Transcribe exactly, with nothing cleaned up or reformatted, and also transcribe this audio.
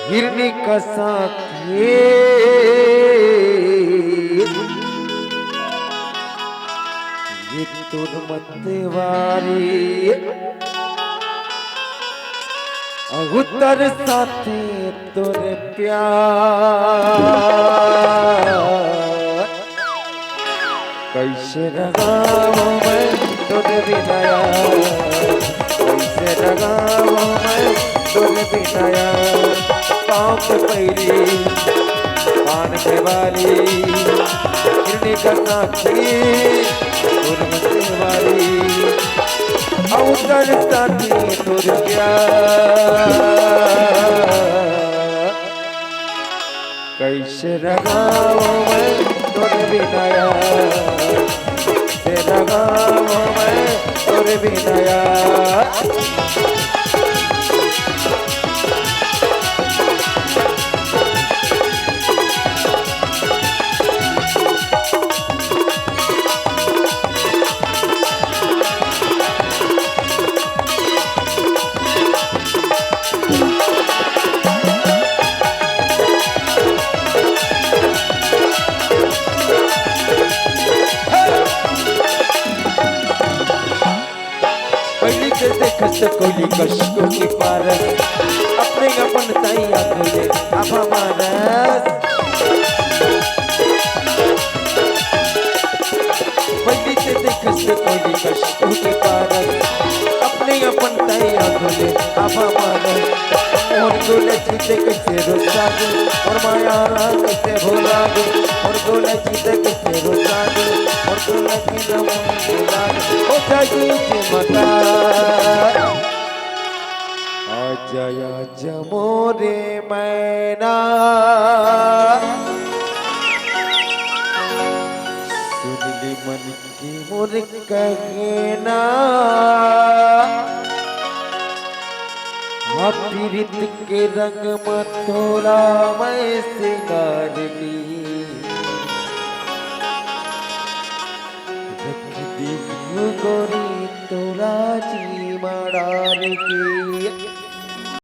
हिरनी कस आँखी ये तोर मतवारी, अउ उतर साथे तोर प्यार। कइसे रंगावों मैं तोर बिना यार, कइसे रंगावों मैं तोर बिना यार। पाँव के पैरी, पान के बाली, हिरनी कस आँखी तोर मतवारी, अउ उतर साथे तोर प्यार। कइसे रंगावों मैं तोर बिना यार, कइसे रंगावों मैं तोर बिना यार। पहिली ते देखस त कोइली कस कुहकी पारस, अपने अपन ताई आँखी ले आफा मारस। पहिली ते देखस त कोइली कस कुहकी पारस, अपने अपन ताई आँखी ले आफा मारस। मोर गोला चिते कइसे रुसा गे, मोर माया ला कइसे भुला गे, मोर गोला चिते कइसे रुसा गे, मोर गोला चिते कइसे भुला गे। ओ जागी जे मता, आजा आजा मोरे मैना, सुन ले मन के मोर कहना। हाँ, पीरित के रंग म तोला मैं सिंगार ली, रख दी गोरी तोला जी म डार के।